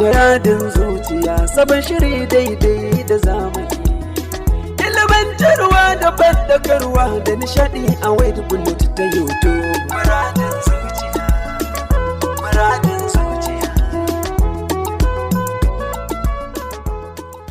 Muradin zuciya sabon shiri daidai da zamani. Ilimantarwa da bandakarwa da nishadi a Wade Bullet ta YouTube. Muradin zuciya, muradin zuciya.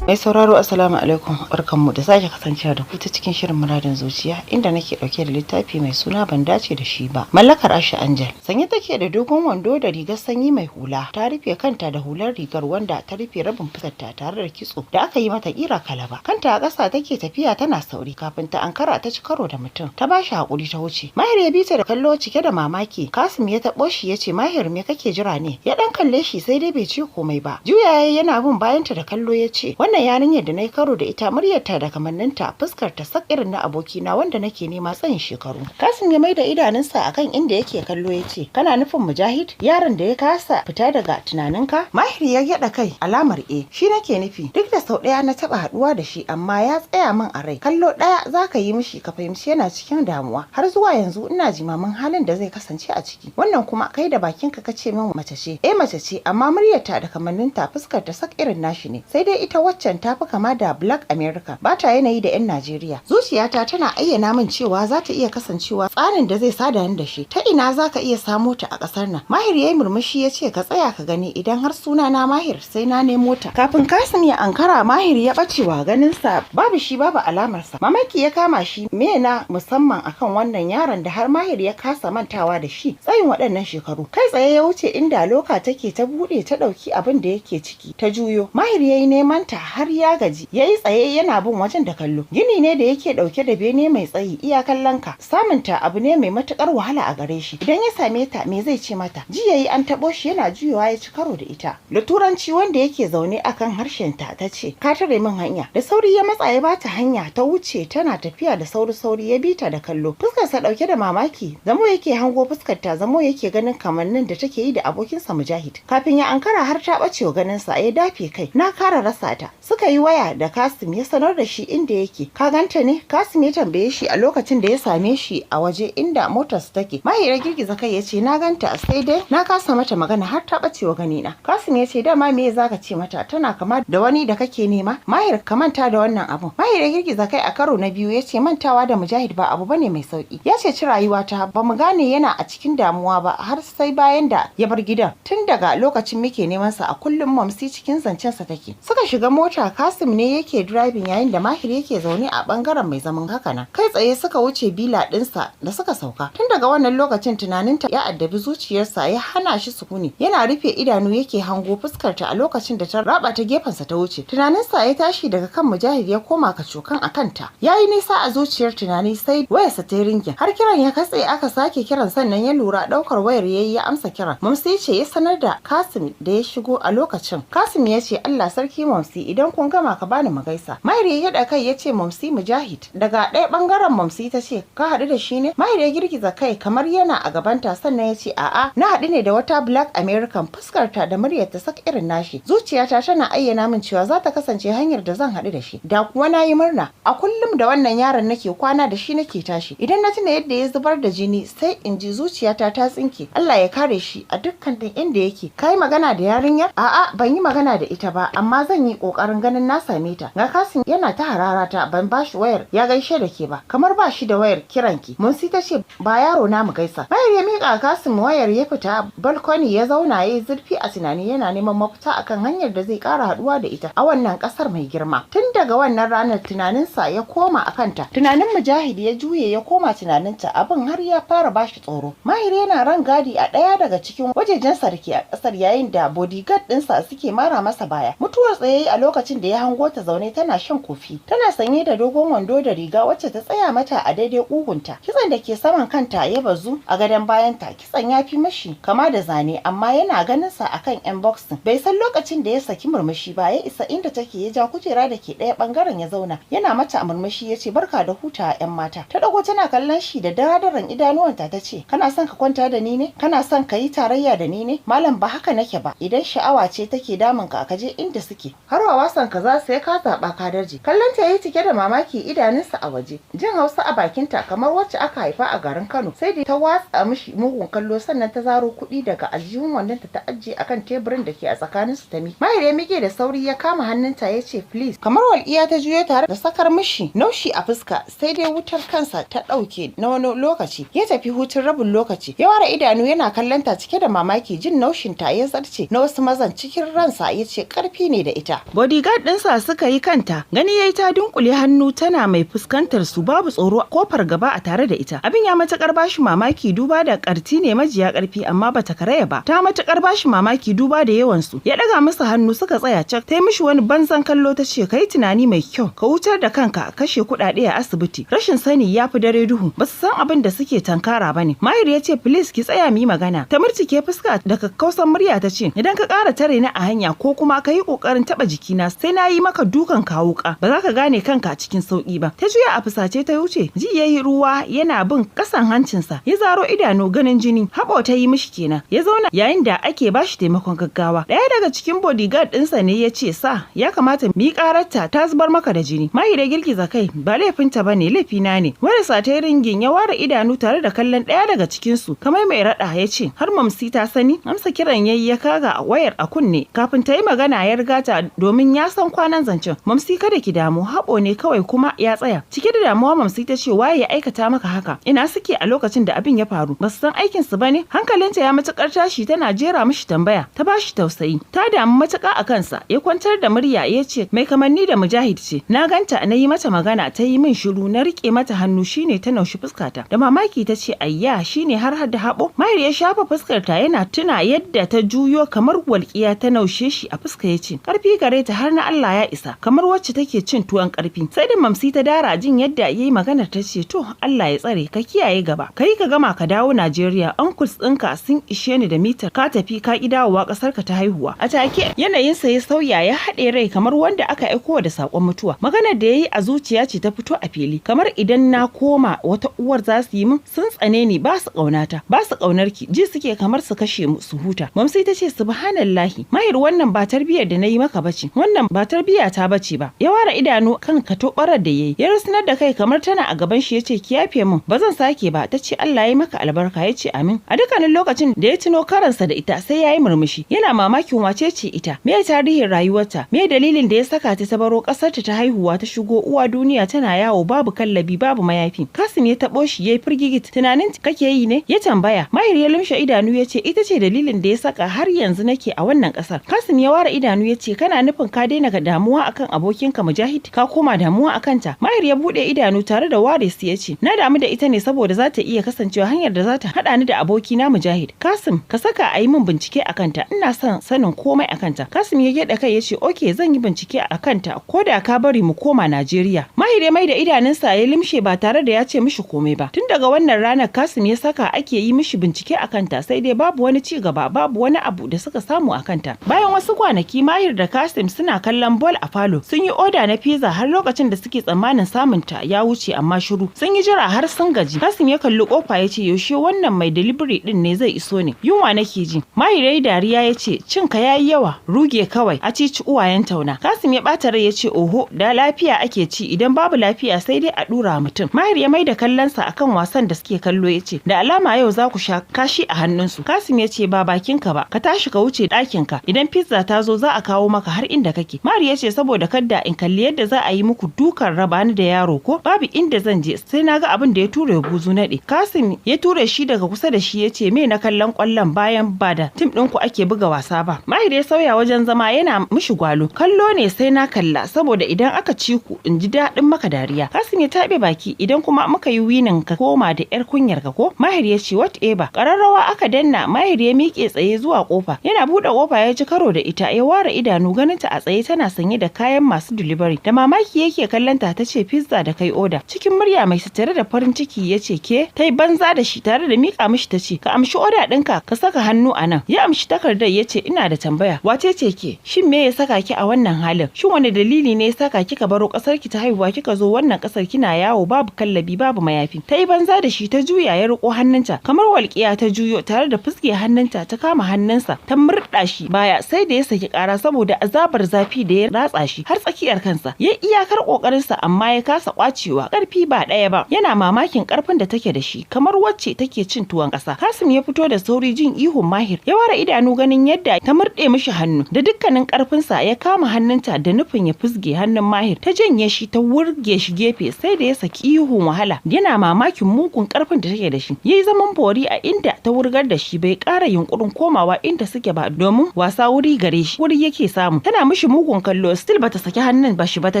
Mai sauraro, Assalamu alaikum, barkanmu da sake kasancewa da ku ta cikin shirin Muradin Zuciya, inda nake dauke da littafi mai suna Ban Dace da Shi Ba, mallakar Asha Angel. Sanye take da dogon wando da rigar sanyi mai hula, ta rufe kanta da hular rigar wanda ta rufe rabin fuskarta, tare da kitso da aka yi mata kira kalaba. Kanta a ƙasa take tafiya tana sauri, kafin ta ankara ta ci karo da mutum. Ta bashi hakuri ta wuce. Mahir ya bi ta da kallo cike da mamaki. Kasim ya taɓo shi ya ce, "Mahir, me kake jira ne?" Ya dan kalle shi, sai dai bai ce komai ba. Juya yana bin bayanta da kallo ya ce, "Wannan yarinyar da na yi karo da ita, muryarta da kamanninta, fuskar ta sak irin na abokina wanda nake nema tsayin shekaru." Kasim ya maida idanunsa akan inda yake kallo ya ce, "Kana nufin Mujahid, yaron da ya kasa fita daga tunaninka?" Mahir ya gyada kai alamar e, "Shi nake nufi. Duk da sau ɗaya na taɓa haɗuwa da shi, amma ya tsaya min a rai. Kallo ɗaya za ka yi mishi ka fahimci yana cikin damuwa. Har zuwa yanzu ina jimamin halin da zai kasance a ciki. Wannan kuma kai da bakinka ka ce min mace ce." "Eh, mace ce, amma muryarta da kamanninta, fuskar ta sak irin nashi ne. Sai dai ita waccan ta fi kama da Black America, ba ta yanayi da 'yan Najeriya. Zuciyata tana ayyana min cewa za ta iya kasancewa tsarin da zai sada ni da shi. Ta ina za ka iya samo ta a ƙasar nan?" Mahir ya yi murmushi ya ce, "Ka tsaya ka gani, idan har suna na Mahir, sai na nemo ta." Kafin Kasim ya ankara, Mahir ya ɓacewa ganinsa, babu shi babu alamarsa. Mamaki ya kama shi, me na musamman akan wannan yaron da har Mahir ya kasa mantawa da shi tsayin waɗannan shekaru? Kai tsaye ya wuce inda locker take, ta buɗe, ta ɗauki abin da yake ciki ta juyo. Mahir ya yi neman ta har ya gaji, ya yi tsaye yana bin wajen da kallo. Gini ne da yake ɗauke da bene mai tsayi iya kallon ka. Samunta abu ne mai matuƙar wahala a gare shi. Idan ya same ta, me zai ce mata? Ji yayi an taɓo shi, yana juyowa ya ci karo da ita. Da turanci wanda yake zaune akan harshen ta, ta ce, "Ka tare min hanya." Da sauri ya matsa ya bata hanya ta wuce, tana tafiya da sauri sauri. Ya bi ta da kallo, fuskarsa ɗauke da mamaki. Zamo yake hango fuskar ta, zamo yake ganin kamannin da take yi da abokinsa Mujahid. Kafin ya ankara har ta ɓace wa ganinsa. Ya dafe kai, "Na kara rasa ta." Suka yi waya da Kasim, ya sanar da shi inda yake. "Ka ganta ne?" Kasim ya tambaye shi a lokacin da ya same shi a waje inda motarsa take. Mahir ya girgiza kai ya ce, "Na ganta, sai dai na kasa mata magana, har ta ɓace wa ganina." Kasim ya ce, "Dama me zaka ce mata? Tana kama da wani da kake nema. Mahir, ka manta da wannan abun." Mahir ya girgiza kai a karo na biyu ya ce, "Mantawa da Mujahid ba abu bane mai sauki. Ya ceci rayuwata. Ba mu gane yana a cikin damuwa ba har sai bayan da ya bar gidan. Tun daga lokacin muke neman sa a kullum." Mamsi cikin zancensa take. Suka shiga mota, Kasim ne yake driving yayin da Mahir yake zaune a bangaren mai zaman haka nan. Kai tsaye suka wuce villa ɗinsa da suka sauka. Tun daga wannan lokacin tunaninta ya addabi zuciyarsa, ya hana shi sukuni. Yana rufe idanu yake hango fuskarta a lokacin da ta raba ta gefensa ta wuce. Tunaninsa ya tashi daga kan Mujahid ya koma kacokan a kanta. Ya yi nisa a zuciyar tunani sai wayarsa ta ringing. Har kiran ya katse aka sake kiran, sannan ya lura. Daukar wayar yayi ya amsa kiran. Mamsi ce, ya sanar da Kasim da ya shigo a lokacin. Kasim ya ce, "Allah sarki Mamsi, idan kun gama ka bani mu gaisa." Mahir ya gyaɗa kai ya ce, "Mamsi, Mujahid." Daga ɗaya bangaren Mamsi ta ce, "Ka haɗu da shi ne?" Mahir ya girgiza kai kamar yana a gabanta, sannan ya ce, "A'a, na haɗu ne da wata Black American, fuskarta da muryarta sak irin nashi. Zuciyata tana ayyana min cewa za ta kasance hanyar da zan haɗu da shi. Da kuwa na yi murna. A kullum da wannan yaron nake kwana, da shi nake tashi. Idan na tuna yadda ya zubar da jini, sai in ji zuciyata ta tsinke. Allah ya kare shi a dukkan inda yake. Kai magana da yarinyar?" "A'a, ban yi magana da ita ba, amma zan yi kokarin ganin na same ta. Ga Kasim yana ta hararata ban bashi wayar ya gaishe da ke ba, kamar ba shi da wayar kiranki." Munsi ta ce, "Ba yaro na mu gaisa." Mahir ya mika Kasim wayar ya fita balcony ya zauna, ya yi zurfi a tunani, yana neman mafita akan hanyar da zai kara haduwa da ita a wannan kasar mai girma. Tun daga wannan ranar tunaninsa ya koma a kanta. Tunanin Mujahid ya juye ya koma tunaninta, abin har ya fara bashi tsoro. Mahir yana ran gadi a ɗaya daga cikin wajejensa da ke a ƙasar, yayin da bodyguard ɗinsa suke mara masa baya. Mutuwar tsaye a lokacin da ya hango ta zaune tana shan kofi. Tana sanye da dogon wando da riga wacce ta tsaya mata a daidai ƙugunta. Kitson da ke saman kanta ya bazu a gadon bayanta. Kitson ya fi mashi kama da zane, amma yana ganin sa akan yan boxing. Bai san lokacin da ya saki murmushi ba. Ya isa inda take, ya ja kujera da ke ɗaya. Ɗaya bangaren ya zauna yana mata murmushi ya ce, "Barka da hutawa, 'yan mata." Ta dago tana kallon shi da daradaran idanuwanta ta ce, "Kana son ka kwanta da ni ne? Kana son ka yi tarayya da ni ne? Malam, ba haka nake ba. Idan sha'awa ce take damun ka, ka je inda suke. Har wa wasan ka za sai ka zaɓa ka darje." Kallon ta yayi cike da mamaki, idanunsa a waje. Jin Hausa a bakinta kamar wacce aka haifa a garin Kano. Sai da ta watsa mishi mugun kallo, sannan ta zaro kuɗi daga aljihun wandonta ta ajiye akan teburin da ke a tsakanin su ta mi. Mahir ya miƙe da sauri ya kama hannunta ya ce, "Please." Kamar walƙiya ta juyo tare da sakar mishi naushi a fuska, sai dai wutar kansa ta ɗauke na wani lokaci. Ya tafi hutun rabin lokaci. Ya ware idanu yana kallon ta cike da mamaki, jin naushin ta ya zarce na wasu mazan. Cikin ransa ya ce, "Karfi ne da ita." Bodyguard ɗinsa suka yi kanta, gani yayi ta dunkule hannu tana mai fuskantar su, babu tsoro ko fargaba a tare da ita. Abin ya matukar bashi mamaki, duba da karti ne majiya karfi, amma bata karaya ba. Ta matukar bashi mamaki duba da yawan su. Ya daga musu hannu suka tsaya cak. Ta yi mishi wani banzan kallo ta ce, "Kai tunani mai kyau, ka wutar da kanka kashe kuɗaɗe a asibiti. Rashin sani ya fi dare duhu. Ba su san abin da suke tankara ba ne." Mahir ya ce, "Please, ki tsaya mu yi magana." Ta murtike fuska, da kakkausan murya ta ce, "Idan ka ƙara tare ni a hanya ko kuma ka yi ƙoƙarin taɓa jikina, sai na yi maka dukan kawuka, ba za ka gane kanka cikin sauƙi ba." Ta juya a fusace ta wuce. Ji yayi ruwa yana bin ƙasan hancinsa, ya zaro idanu ganin jini. Haɓo ta yi mishi kenan. Ya zauna yayin da ake bashi taimakon gaggawa. Ɗaya daga cikin bodyguard ɗinsa ne ya ce, "Sir, ya kamata mu yi ƙararta, ta zubar maka da jini." Mahir ya girgiza kai, "Ba laifinta ba ne, laifina ne." Wani ta ringing, ya ware idanu tare da kallon ɗaya daga cikinsu kamar mai raɗa ya ce, "Har Mamsi ta sani?" Amsa kiran yayi, ya kaga a wayar a kunne. Kafin ta yi magana ya riga ta, domin ya san kwanan zancen. "Mamsi, kada ki damu, haɓo ne kawai kuma ya tsaya." Cike da damuwa Mamsi ta ce, "Waye ya aikata maka haka? Ina suke a lokacin da abin ya faru? Ba su san aikin su bane?" Hankalinta ya matukar tashi tana jera mishi tambaya. Ta bashi tausayi, ta damu matuƙa a kansa. Ya kwantar da murya ya ce, "Mai kamanni da Mujahid ce. Na ganta, na yi mata magana, ta yi min shiru. Na rike mata hannu, shine ta naushi fuskata." Da mamaki ta ce, "Ayya, shine har da haɓo?" Mahir ya shafa fuskar ta yana tuna yadda ta juyo kamar walƙiya ta naushe shi a fuska, ya ce, "Karfi gare ta har na Allah ya isa, kamar wacce take cin tuwon karfi." Sai da Mamsi ta dara jin yadda yayi maganar, ta ce, "To, Allah ya tsare ka, kiyaye gaba. Kai ka gama ka dawo Najeriya, uncles ɗinka sun ishe ni da mitar ka tafi ka ki dawowa ƙasar ka ta haihuwa." A take yanayinsa ya sauya, ya haɗe rai kamar wanda aka aiko da saƙon mutuwa. Maganar da yayi a zuciya ce ta fito a fili, kamar idan na koma wata uwar za su yi min. "Sun tsane ni, ba su ƙaunata, ba su ƙaunar ki, ji suke kamar su kashe mu su huta." Mamsi ta ce, "Subhanallahi Mahir, wannan ba tarbiyyar da na yi maka bace, wannan ba tarbiyya ta bace ba." Ya ware idanu kan katobarar da yayi, ya rusunar da kai kamar tana a gaban shi, yace, "Ki yafe min, ba zan sake ba." Ta ce, "Allah ya maka albarka." Yace, "Amin." A dukkanin lokacin da ya tuno karansa da ita sai yayi murmushi, yana mamakin wace ce ita, me tarihin rayuwarta, me dalilin da ya saka ta baro kasar ta haihuwa ta shigo uwa duniya tana yawo babu kallabi, babu mayafi. Kasim ya tabo shi yayi firgigit. "Tunanin kake yi ne?" ya tambaya. Mahir ya lumshe idanu ya ce, "Ita ce dalilin da ya saka har yanzu nake a wannan kasar." Kasim ya ware idanu ya ce, "Kana nufin ka daina damuwa akan abokinka Mujahid, ka koma damuwa akan ta?" Mahir ya bude idanu tare da ware su ya ce, "Na damu da ita ne saboda za ta iya kasancewa hanyar da za ta haɗa ni da abokina Mujahid. Kasim, ka saka a yi min bincike akan ta, ina son sanin komai akan ta." Kasim ya gyaɗa kai ya ce, "Okay, zan yi bincike akan ta ko da ka bari mu koma Najeriya." Mahir ya mai da idanunsa ya limshe ba tare da ya ce mishi komai ba. Tun daga wannan ranar Kasim ya saka ake yi mishi bincike akan ta, sai dai babu wani ci gaba, babu wani abu da suka samu akan ta. Bayan wasu kwanaki, Mahir da Kasim suna kallon ball a falo. Sun yi oda na pizza, har lokacin da suke tsammanin samun ta ya wuce, amma shiru. Sun yi jira har sun gaji. Kasim ya kalli kofa ya ce, "Yaushe wannan mai delivery din ne zai iso ne? Yunwa nake ji." Mahir yayi dariya ya ce, "Cin ka yayi yawa, ruge kawai, a ci ci uwayen tauna." Kasim ya bata rai ya ce, "Oho, da lafiya ake ci, idan babu lafiya sai dai a dura mutum." Mahir ya mai da kallonsa akan wasan da suke kallo ya ce, "Da alama yau za ku sha kashi a hannunsu." Kasim ya ce, "Ba bakinka ba, ka tashi ka wuce ɗakinka, idan pizza ta zo za a kawo maka har inda kake." Mahir ya ce, "Saboda kadda in kalli yadda za a yi muku dukan raba ni da yaro ko? Babu inda zan je sai na ga abin da ya ture buzu naɗe." Kasim ya ture shi daga kusa da shi ya ce, "Me na kallon kwallon bayan ba da team ɗinku ake buga wasa ba?" Mahir ya sauya wajen zama yana mishi gwalo. "Kallo ne sai na kalla, saboda idan aka ci ku in ji daɗin maka dariya." Kasim ya taɓe baki. "Idan kuma muka yi winning ka koma da yar kunyar ka ko?" Mahir ya ce, "Whatever." Ƙararrawa aka danna. Mahir ya miƙe tsaye zuwa kofa. Yana buɗe kofa ya ci karo da ita. Ya ware idanu ganin ta a tsaye tana sanye da kayan masu delivery. Da mamaki yake kallon ta. Ta ce, "Pizza da kai oda." Cikin murya mai tattare da farin ciki ya ce, "Ke?" Ta yi banza da shi tare da miƙa mishi ta ce, "Ka amshi oda ɗinka, ka saka hannu a nan." Ya amshi takardar ya ce, "Ina da tambaya. Wace ce ke? Shin me ya saka ki a wannan halin? Shin wani dalili dalili ne ya saka kika baro kasar ki ta haihuwa kika zo wannan kasar kina yawo babu kallabi babu mayafi? Ta yi banza da shi ta juya ya riko hannunta kamar walƙiya ta juyo tare da fuske hannunta ta kama hannunsa ta murɗa shi baya sai da ya saki ƙara saboda azabar zafi da ya ratsa shi har tsakiyar kansa. Ya iyakar ƙoƙarinsa amma ya kasa kwacewa, ƙarfi ba ɗaya ba. Yana mamakin ƙarfin da take da shi kamar wacce take cin tuwon ƙasa. Kasim ya fito da sauri jin ihun Mahir, ya ware idanu ganin yadda ta murɗe mishi hannu da dukkanin ƙarfinsa. Ya kama hannunta da nufin ya fusge hannun Mahir, ta janye shi ta wurge shi gefe sai da ya saki ihun wahala. Yana mamakin mugun ƙarfin da take da shi. Yayi zaman bori a inda ta wurgar da shi, bai ƙara yunkurin komawa inda suke ba domin wasa wuri gare shi wuri yake samu. Tana mishi mugun kallo, still bata saki hannun ba shi ba. Ta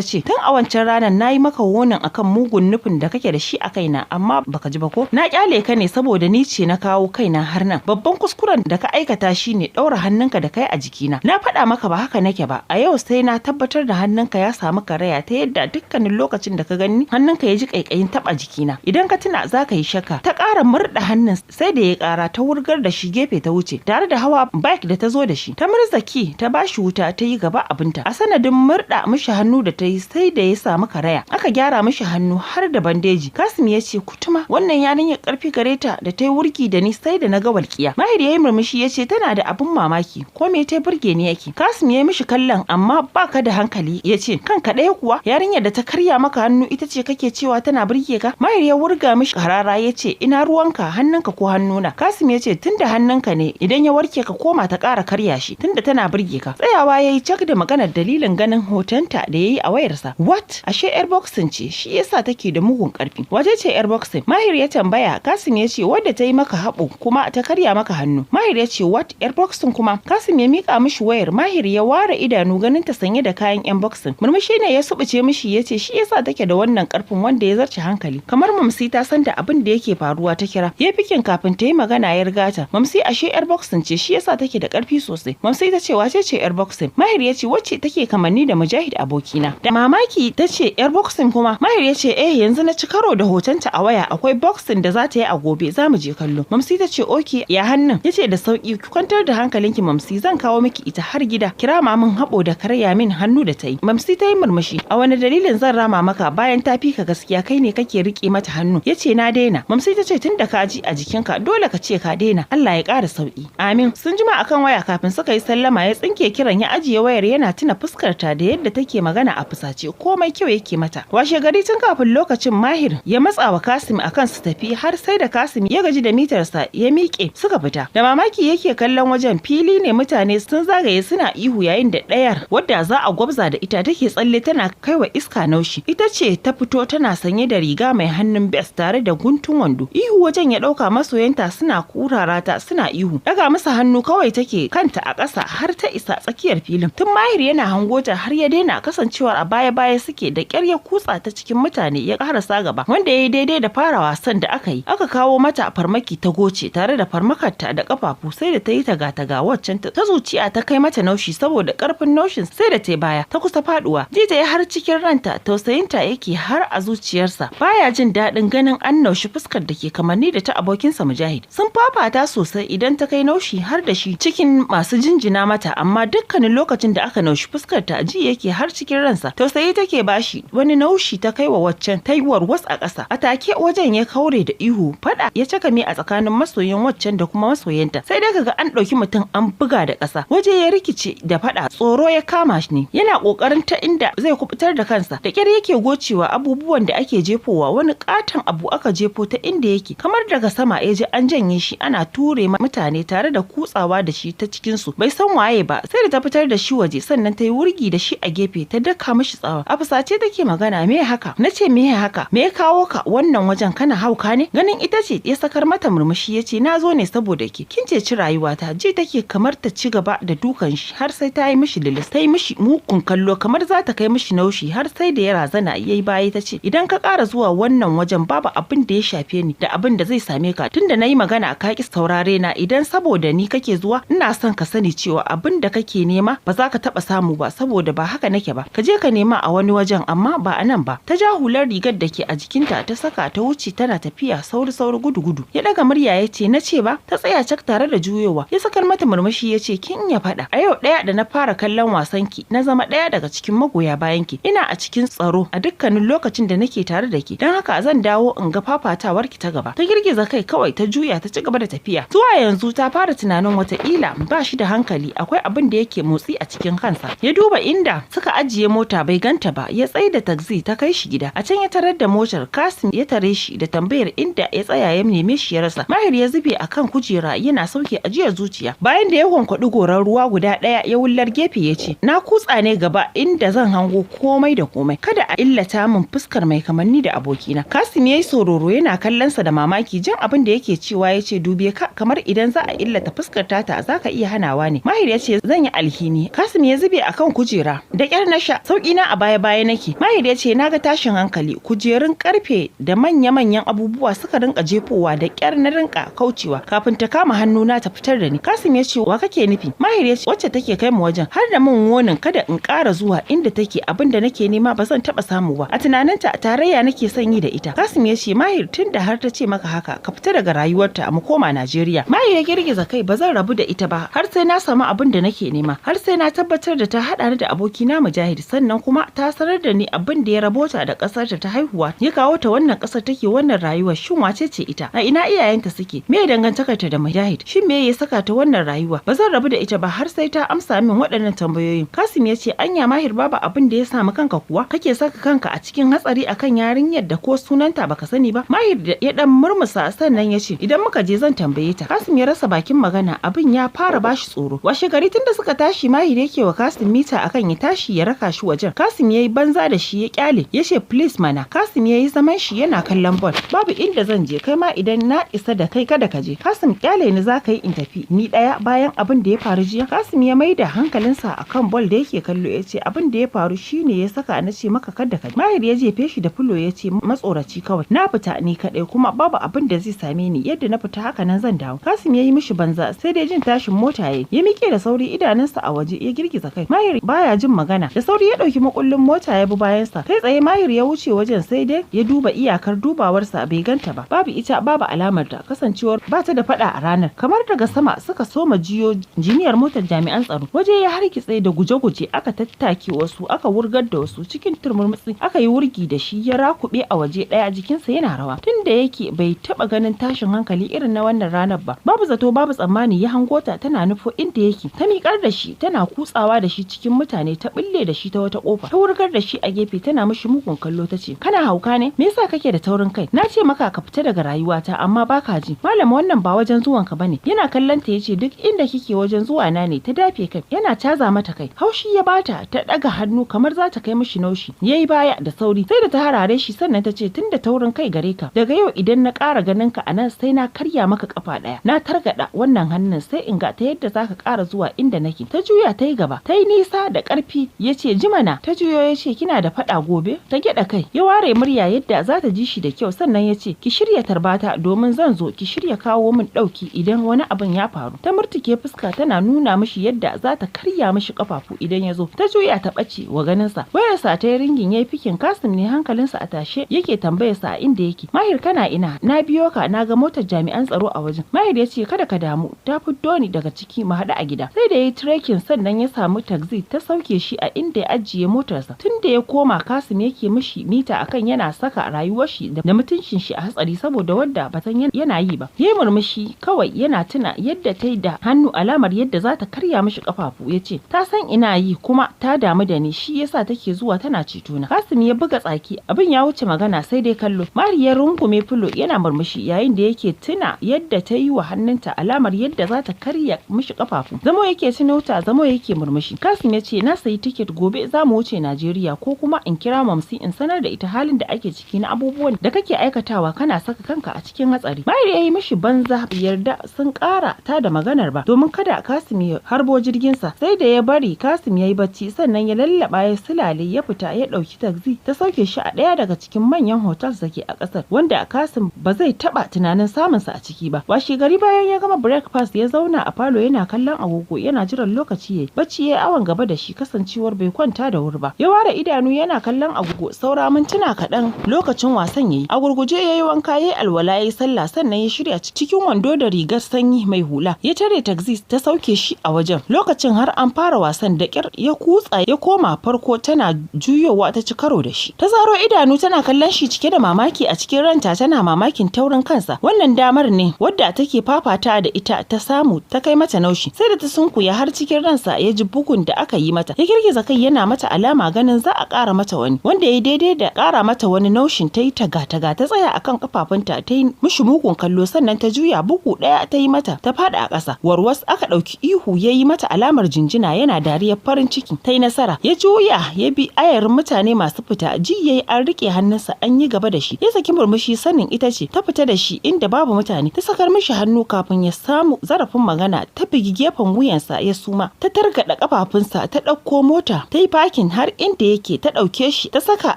ce, tun a wancan ranar nayi maka wonin akan mugun nufin da kake da shi a kaina, amma baka ji ba ko? Na kyale ka ne saboda ni ce na kawo kaina har nan. Babban kuskuren da ka aikata shine ɗaura hannunka da kai a jikina. Na faɗa maka ba haka nake ba. A yau sai na tabbatar da hannunka ya samu karaya ta yadda dukkanin lokacin da ka gani hannunka ya ji ƙaiƙayin taɓa jikina, idan ka tuna za ka yi shakka. Ta ƙara murɗa hannun sai da ya ƙara, ta wurgar da shi gefe ta wuce tare da hawa bike da ta zo da shi. Ta murza ki ta bashi wuta ta yi gaba abinta. A sanadin murɗa mishi hannu da ta yi sai da ya samu karaya, aka gyara mishi hannu har da bandeji. Kasim ya ce, kutuma wannan yarinyar ƙarfi gare ta da ta yi wurgi da ni sai da na ga walƙiya. Mahir ya yi murmushi ya ce, tana da abin mamaki, ko me ta burge ni yake. Kasim ya yi mishi kallon amma baka da hankali, ya ce, kanka ɗaya kuwa, yarinyar da ta karya maka hannu ita ce kake cewa tana burge ka? Mahir ya wurga mishi harara ya ce, ina ruwanka, hannunka ko hannuna? Kasim ya ce, tunda hannunka ne, idan ya warke ka koma ta ƙara karya shi tunda tana burge ka. Tsayawa ya yi cak da maganar dalilin ganin hotonta da ya yi a wayarsa. What, ashe yar boxing ce, shi yasa take da mugun ƙarfi. Wace ce yar boxing? Mahir ya tambaya. Kasim ya ce, wadda ta yi maka haɓo kuma ta karya maka hannu. Mahir ya ce, what, yar boxing kuma? Kasim ya mika mishi wayar. Mahir ya ware idanu ganin ta sanye da kayan yan boxing. Murmushi ne ya subuce mishi, ya ce, shi yasa take da wannan karfin wanda ya zarce hankali. Kamar Mamsi ta san da abin da yake faruwa ta kira. Ya fikin kafin ta yi magana ya riga ta. Mamsi, ashe yar boxing ce, shi yasa take da karfi sosai. Mamsi ta ce, wace ce yar boxing? Mahir ya ce, wacce take kamanni da Mujahid abokina. Da mamaki ta ce, yar boxing kuma? Mahir ya ce, eh, yanzu na ci karo da hotonta a waya, akwai boxing da za ta yi a gobe, za mu je kallo. Mamsi ta ce, okay, ya hannun? Ya ce, da sauki, ki kwantar da hankalinki Mamsi, zan kawo miki ita har gida. Kira mamin haɓo da karya min hannu da ta yi. Mamsi ta yi murmushi. A wani dalilin zan rama maka bayan ta fi ka gaskiya, kai ne kake rike mata hannu? Ya ce, na daina. Mamsi ta ce, tun da ka ji a jikinka dole ka ce ka daina. Allah ya ƙara sauki. Amin. Sun jima akan waya kafin suka yi sallama. Ya tsinke kiran ya ajiye wayar yana tuna fuskarta da yadda take magana a fusace, komai kyau yake mata. Washe gari tun kafin lokacin Mahir ya matsa wa Kasim akan su tafi, har sai da Kasim ya gaji da mitarsa ya miƙe suka fita. Da mamaki yake kallon wajen, fili ne mutane sun zagaye suna ihu, yayin da ɗayar wadda za a gwabza da ita take tsalle tana kaiwa iska naushi. Ita ce ta fito tana sanye da riga mai hannun bes tare da guntun wando. Ihu wajen ya ɗauka, masoyanta suna kurarata suna ihu. Daga masa hannu kawai take kanta a ƙasa har ta isa tsakiyar filin. Tun Mahir yana hango ta har ya daina, kasancewar a baya-baya suke, da ƙyar ya kutsa ta cikin mutane ya ƙarasa gaba, wanda ya yi daidai da fara wasan da aka yi. Aka kawo mata farmaki ta goce tare da farmakarta da kafafu, sai da ta yi taga-taga waccan ta zuciya ta kai mata naushi, saboda karfin naushin sai da ta baya ta kusa faduwa. Ji ta yi har cikin ranta, tausayinta yake har a zuciyarsa, baya jin daɗin ganin an naushi fuskar da ke kamanni da ta abokinsa Mujahid. Sun fafata sosai, idan ta kai naushi har da shi cikin masu jinjina mata, amma dukkanin lokacin da aka naushi fuskar ta ji yake har cikin ransa tausayi take bashi. Wani naushi ta kai wa waccan ta yi warwas a ƙasa. A take wajen ya kaure da ihu, fada ya cakame a tsakanin masoyin waccan da kuma masoyanta, sai dai kaga an ɗauki mutum an buga da ƙasa. Waje ya rikice da fada, tsoro ya kama shi ne yana ƙoƙarin ta inda zai kubutar da kansa. Da ƙyar yake gocewa abubuwan da ake jefowa. Wani ƙaton abu aka jefo ta inda yake kamar daga sama, ya ji an janye shi ana ture mutane tare da kutsawa da shi ta cikin su, bai san waye ba. Sai da ta fitar da shi waje sannan ta yi wurgi da shi a gefe ta daka mishi tsawa. A fusace take magana, me haka? Na ce me haka? Me ya kawo ka wannan wajen? Kana hauka ne? Ganin ita ce ya sakar mata murmushi ya ce, na zo ne saboda ke, kin ceci rayuwata. Ji take kamar ta ci gaba da dukan shi har sai ta yi mishi lilis. Ta yi mishi mugun kallo kamar za ta kai mishi naushi, har sai da ya razana yayi baya. Ta ce, idan ka ƙara zuwa wannan wajen babu abin da ya shafe ni da abin da zai same ka. Tunda na yi magana ka ki saurare na, idan saboda ni kake zuwa, ina son ka sani cewa abin da kake nema ba za ka taɓa samu ba, saboda ba haka nake ba. Ka je ka nema a wani wajen amma ba a nan ba. Ta ja hular rigar da ke a jikinta ta saka ta wuce tana tafiya sauri sauri gudu gudu. Ya daga murya ya ce, na ce ba. Ta tsaya cak tare da juyowa. Ya sakar mata murmushi ya ce, kin iya faɗa. A yau ɗaya da na fara kallon wasan ki na zama ɗaya daga daga cikin magoya bayan ki. Ina a cikin tsaro a dukkanin lokacin da nake tare da ke, don haka zan dawo in ga fafatawar ki ta gaba. Ta girgiza kai kawai, ta juya ta ci gaba da tafiya. Zuwa yanzu ta fara tunanin wataƙila ba shi da hankali, akwai abin da yake motsi a cikin kansa. Ya duba inda suka ajiye mota, bai ganta ba. Ya tsaida da taxi ta kai shi gida. A can ya tarar da motar. Kasim ya tare shi da tambayar inda ya tsaya, ya neme shi ya rasa. Mahir ya zube akan kujera yana sauke ajiyar zuciya bayan da ya kwankwaɗi goran ruwa guda ɗaya, ya wullar gefe ya ce, "Na kutsa ne gaba inda zan hango komai da komai, kada a illata min fuskar mai kamanni da abokina." Kasim ya yi sororo yana kallonsa da mamaki jin abin da yake cewa. Ya ce, "Dube ka, kamar idan za a illata fuskar tata za ka iya hanawa ne." Mahir ya ce, "Zan yi alhini." Kasim ya zube akan kujera. "Da kyar na sha sauki na, a baya baya nake." Mahir ya ce, "Na ga tashin hankali, kujerun karfe da manya-manyan abubuwa suka rinka jefowa, da kyar na rinka kaucewa kafin ta kama hannuna ta fitar da ni." Kasim ya ce, "Wa kake nufi?" Mahir ya ce, "Wacce take kai mu wajen, har da mun wonin kada in ƙara zuwa inda take. Abin da nake nema ba zan taɓa samu ba. A tunaninta tarayya nake son yi da ita." Kasim ya ce, "Mahir, tun da har ta ce maka haka, ka fita daga rayuwarta, mu koma Najeriya." Mahir ya girgiza kai. "Ba zan rabu da ita ba har sai na samu abin da nake nema, har sai na tabbatar da ta haɗa ni da abokina Mujahid, sannan kuma ta sanar da ni abin da ya rabota da ƙasar ta haihuwa ya kawo ta wannan ƙasar take wannan rayuwar. Shin wace ce ita? A ina iyayenta suke? Me dangantakarta da Mujahid? Shin me ya saka ta wannan rayuwa? Ba zan rabu da ita ba har sai ta amsa min waɗannan tambayoyin." Kasim ya ce, "Anya Mahir, babu abin da ya samu kanka kuwa? Kake saka kanka a cikin hatsari akan yarinyar da ko sunanta baka sani ba?" Mahir da ya dan murmusa, sannan ya ce, "Idan muka je zan tambaye ta." Kasim ya rasa bakin magana, abin ya fara bashi tsoro. Washe gari tunda suka tashi Mahir yake wa Kasim mita akan ya tashi ya raka shi wajen. Kasim yayi banza da shi, ya kyale, ya ce, "Please mana." Kasim yayi zaman shi yana kallon ball. "Babu inda zan je, kai ma idan na isa da kai kada ka je." "Kasim, kyale ni zaka yi in tafi ni daya bayan abin da ya faru jiya?" Kasim ya maida hankalinsa akan ball da yake kallo, ya ce, "Abin da ya faru shine ya saka na ce maka kada ka." Mahir ya jefe shi da fulo, ya ce, "Matsoraci kawai. Na fita ni kadai kuma babu abin da zai same ni. Yadda na fita haka nan zan dawo." Kasim ya yi mishi banza, sai dai jin tashin mota yayi. Ya miƙe da sauri, idanunsa a waje, ya girgiza kai. Mahir baya jin magana. Da sauri ya ɗauki makullin mota ya bi bayansa. Kai tsaye Mahir ya wuce wajen, sai dai ya duba iyakar dubawarsa bai ganta ba. Babu ita, babu alamar ta, kasancewar ba ta da faɗa a ranar. Kamar daga sama suka soma jiyo jiniyar motar jami'an tsaro. Waje ya hargitse da guje-guje, aka tattake wasu, aka wurgar da wasu cikin turmutsi, aka yi wurgi da shi, ya rakube a waje ɗaya, jikinsa yana rawa. Tunda yake bai taɓa ganin tashin hankali irin na wannan ranar ba. Babu zato babu tsammani ya hango ta tana nufo inda yake. Ta miƙar da shi, tana kutsawa da shi cikin mutane, ta bille da shi ta wata kofa, ta wurgar da shi a gefe tana mishi mugun kallo. Ta ce, "Kana hauka ne? Me yasa kake da taurin kai? Na ce maka ka fita daga rayuwata amma baka ji. Malam, wannan ba wajen zuwanka bane." Yana kallon ta yace, "Duk inda kike wajen zuwa na ne." Ta dafe kai, yana caza mata kai. Haushi ya bata, ta daga hannu kamar za ta kai mishi naushi. Yayi baya da sauri, sai da ta harare shi sannan ta ce, "Tunda taurin kai gare ka, daga yau idan na ƙara ganin ka anan sai na karya maka kafa ɗaya, na targaɗa wannan hannun, sai in ga ta yadda zaka ƙara zuwa inda nake." Ta juya ta yi gaba, ta yi nisa da ƙarfi. Ya ce, "Jimana." Ta juyo ya ce, "Kina da faɗa gobe?" Ta gyaɗa kai. Ya ware murya yadda za ta ji shi da kyau, sannan ya ce, "Ki shirya tarbata domin zan zo, ki shirya kawo min ɗauki idan wani abin ya faru." Ta murtuke fuska tana nuna mishi yadda za ta karya mishi kafafu idan ya zo. Ta juya ta ɓace wa ganinsa. Wayarsa ta yi ringing, ya yi picking. Kasim ne, hankalinsa a tashe yake tambayarsa a inda yake. "Mahir, kana ina? Na biyo ka, na ga motar jami'an tsaro a wajen." Mahir ya ce, "Kada ka damu, ta fiddo ni daga ciki, mu haɗu a gida." Sai da ya yi trekking sannan ya samu taxi ta sauke shi a inda ya ajiye motarsa. Tun da ya koma Kasim yake mishi mita akan yana saka rayuwar shi da mutuncin shi a hatsari saboda wadda batan yana yi ba. Ya yi murmushi kawai yana tuna yadda ta yi da hannu alamar yadda za ta karya mishi kafafu. Ya ce, "Ta san ina yi kuma ta damu da ni, shi yasa take zuwa tana ceto na." Kasim ya buga tsaki, abin ya wuce magana sai dai kallo. Mahir ya rungume filo yana murmushi yayin da yake tuna yadda ta yi wa hannunta alamar yadda za ta karya mishi kafafu. Zamo yake tuno ta, zamo yake murmushi. Kasim ya ce, "Na sayi tiket, gobe za mu wuce Najeriya, ko kuma in kira Mamsi in sanar da ita halin da ake ciki na abubuwan da kake aikatawa, kana saka kanka a cikin hatsari." Mahir ya yi mishi banza, yarda sun ƙara ta da maganar ba domin kada Kasim ya harbo jirginsa. Sai da ya bari Kasim ya yi bacci sannan ya lallaba ya silale ya fita, ya ɗauki taxi ta sauke shi a ɗaya daga cikin manyan hotels da ke a ƙasar wanda Kasim ba zai taɓa tunanin samunsa a ciki ba. Washe gari bayan ya gama breakfast, ya zauna a falo yana kallon agogo yana jiran lokaci yayi. Bacci ya awon gaba da shi kasancewar bai kwanta da wuri ba. Ya ware idanu yana kallon agogo, saura mintuna kaɗan lokacin wasan yayi. A gurguje ya yi wanka, ya yi alwala, ya yi sallah, sannan ya shirya cikin wando da rigar sanyi mai hula. Ya tare taxi ta sauke shi a wajen. Lokacin har an fara wasan, da ƙyar ya kutsa. motsa ya koma farko, tana juyowa ta ci karo da shi. Ta zaro idanu tana kallon shi cike da mamaki. A cikin ranta tana mamakin taurin kansa. Wannan damar ne wadda take fafata da ita ta samu ta kai mata naushi. Sai da ta sunkuya har cikin ransa ya ji bugun da aka yi mata. Ya girgiza kai yana mata alama ganin za a ƙara mata wani, wanda ya daidai da ƙara mata wani naushin. Ta yi taga-taga ta tsaya akan kafafunta, ta yi mishi mugun kallo, sannan ta juya, bugu ɗaya ta yi mata, ta faɗi a ƙasa warwas. Aka ɗauki ihu. Ya yi mata alamar jinjina yana dariyar farin ciki ta yi nasara. Ya juya ya bi ayarin mutane masu fita. Ji ya yi an riƙe hannunsa an yi gaba da shi. Ya saki murmushi sanin ita ce ta fita da shi inda babu mutane. Ta sakar mishi hannu. Kafin ya samu zarafin magana, ta bigi gefen wuyansa ya suma. Ta targaɗa kafafunsa, ta ɗauko mota ta yi parking har inda yake, ta ɗauke shi ta saka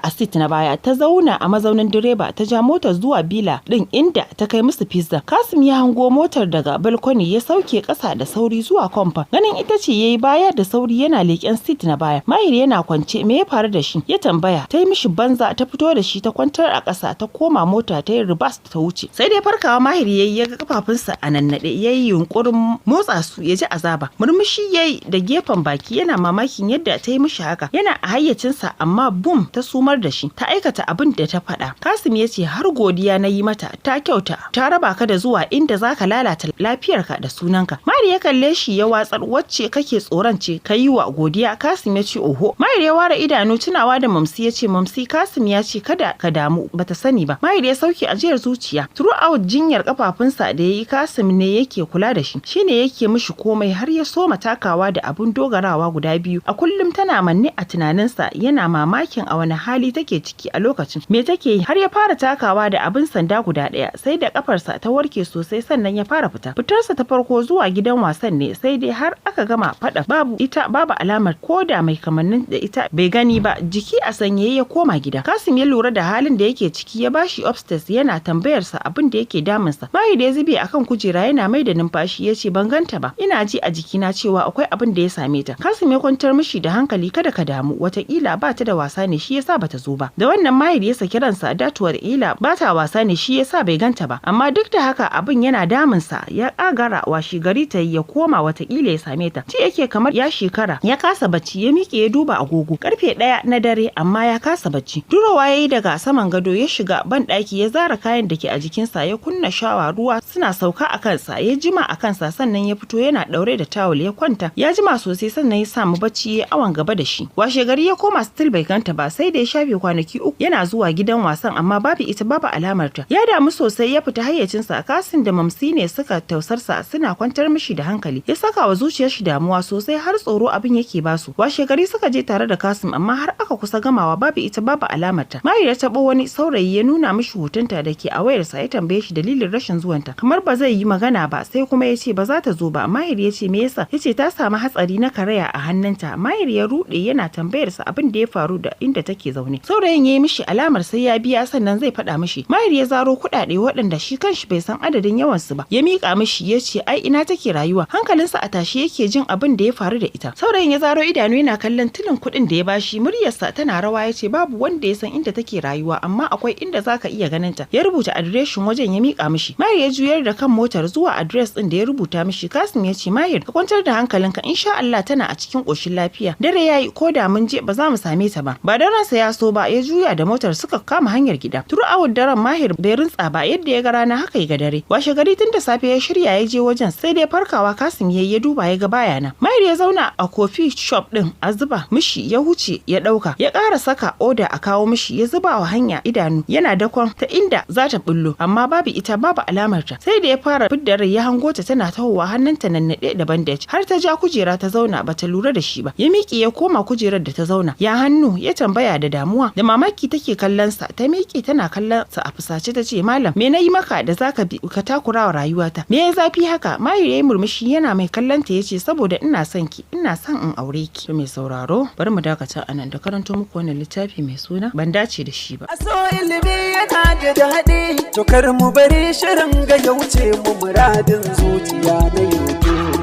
a seat na baya, ta zauna a mazaunin direba, ta ja motar zuwa villa ɗin inda ta kai musu pizza. Kasim ya hango motar daga balcony, ya sauke ƙasa da sauri zuwa compound. Ganin ita ce, yayi baya da sauri yana leƙen seat na baya. Mahir yana kwance. Me ya faru da shi? Ya tambaya. Ta yi mishi banza, ta fito da shi ta kwantar a ƙasa, ta koma mota, ta yi reverse ta wuce. Sai dai farkawa Mahir yayi, ya ga kafafunsa a nannaɗe. Yayi yunkurin motsa su, ya ji azaba. Murmushi yayi da gefen baki yana mamakin yadda ta yi mishi haka. Yana a hayyacinsa amma bum, ta sumar da shi, ta aikata abin da ta faɗa. Kasim ya ce, "Har godiya na yi mata, ta kyauta, ta raba ka da zuwa inda zaka lalata lafiyarka da sunanka." Mahir ya kalle shi ya watsar. "Wacce kake tsoron ce ka yi wa godiya?" Kasim ya ce, "Oho." Mahir ya ware idanu tunawa da Mamsi, ya ce, "Mamsi, Kasim ya ce kada ka damu, bata sani ba." Mahir ya sauke ajiyar zuciya. Throughout jinyar kafafunsa da yayi, Kasim ne yake kula da shi, shine yake mishi komai har ya soma takawa da abun dogarawa guda biyu. A kullum tana manne a tunaninsa, yana mamakin a wani hali take ciki a lokacin, me take yi. Har ya fara takawa da abin sanda guda ɗaya, sai da kafarsa ta warke sosai sannan ya fara fita. Fitarsa ta farko zuwa gidan wasan ne, sai dai har aka gama faɗa babu ita, babu alamar ko da mai kamannin da ita bai gani ba. Jiki a sanyaye ya koma gida. Kasim ya lura da halin da yake ciki, ya bashi upstairs yana tambayarsa abin da yake damunsa. Mahir ya zube akan kujera yana mai da numfashi, ya ce, "Ban ganta ba, ina ji a jikina cewa akwai abin da ya same ta." Kasim ya kwantar mishi da hankali, "Kada ka damu, watakila ba ta da wasa ne shi yasa bata zo ba." Da wannan Mahir ya saki ransa datuwar ila ba ta wasa ne shi yasa bai ganta ba, amma duk da haka abin yana damunsa. Ya kagara washi gari ta yi ya koma, watakila ya same ta. Ci yake kamar ya shekara. Ya kasa bacci. Ya miƙe ya duba agogo, karfe 1 na dare, amma ya kasa bacci. Durowa ya yi daga saman gado, ya shiga ban ɗaki, ya zara kayan da ke a jikinsa, ya kunna shower, ruwa suna sauka a kansa. Ya jima a kansa sannan ya fito yana ɗaure da tawul, ya kwanta. Ya jima sosai sannan ya samu bacci ya awon gaba da shi. Washe gari ya koma, still bai ganta ba. Sai da ya shafe kwanaki 3 yana zuwa gidan wasan, amma babu ita, babu alamarta. Ya damu sosai, ya fita hayyacinsa. Kasim da Mamsi ne suka tausarsa suna kwantar mishi da hankali. Ya saka wa zuciyar shi damuwa sosai, har tsoro abin yake basu. Washe gari suka je tare da Kasim, amma har aka kusa gamawa babu ita, babu alamarta. Mahir ya taɓo wani saurayi, ya nuna mishi hotonta da ke a wayarsa, ya tambaye shi dalilin rashin zuwanta. Kamar ba zai yi magana ba, sai kuma ya ce ba za ta zo ba. Mahir ya ce, "Me yasa?" Ya ce ta samu hatsari na karaya a hannunta. Mahir ya rude yana tambayarsa abin da ya faru da inda take zaune. Saurayin ya yi mishi alamar sai ya biya sannan zai faɗa mishi. Mahir ya zaro kuɗaɗe waɗanda shi kanshi bai san adadin yawansu ba, ya miƙa mishi, ya ce, "Ai ina take rayuwa?" Hankalinsa a tashe yake jin abin da ya faru da ita. Saurayin ya zaro idanu yana kallon tilin kuɗin da ya bashi, muryarsa tana rawa, ya ce, "Babu wanda ya san inda take rayuwa, amma akwai inda zaka iya ganin ta." Ya rubuta adireshin wajen ya miƙa mishi. Mahir ya juyar da kan motar zuwa address ɗin da ya rubuta mishi. Kasim ya ce, "Mahir, ka kwantar da hankalinka, insha Allah tana a cikin ƙoshin lafiya. Dare yayi, ko da mun je ba za mu same ta ba." Ba da ransa ya so ba ya juya da motar suka kama hanyar gida. Throughout daren Mahir bai rintsa ba. Yadda ya ga rana haka ya ga dare. Washe gari tun da safe ya shirya ya je wajen, sai dai farkawa Kasim yayi ya duba ya ga baya nan. Mahir ya zauna a coffee shop din a zuba mishi, ya huce ya dauka, ya ƙara saka oda a kawo mishi. Ya zuba wa hanya idanu yana dakon ta inda za ta bullo, amma babu ita, babu alamarta. Sai da ya fara fidda rai ya hango ta tana tahowa, hannunta nannaɗe da bandage, har ta ja kujera ta zauna, bata lura da shi ba. Ya miƙe ya koma kujerar da ta zauna. "Ya hannu?" ya tambaya da damuwa. Da mamaki take kallon sa. Ta miƙe tana kallon sa a fusace, ta ce, "Malam, me na yi maka da zaka bi ka takura wa rayuwata? Me ya zafi haka?" Mahir yayi murmushi yana mai kallon ta, yace, "Saboda ina son ki, ina son in aure ki." Mai sauraro, bari mu dakata anan da karanto muku wannan littafi mai suna Ban dace da shi ba. A so ilimi yana da daɗi, to kar mu bari shirin ga ya wuce mu. Muradin zuciya na yau,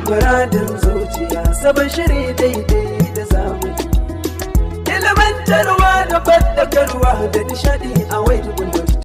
muradin zuciya, sabon shiri daidai da zamani. Ilimantarwa da fadakarwa da nishaɗi a wai.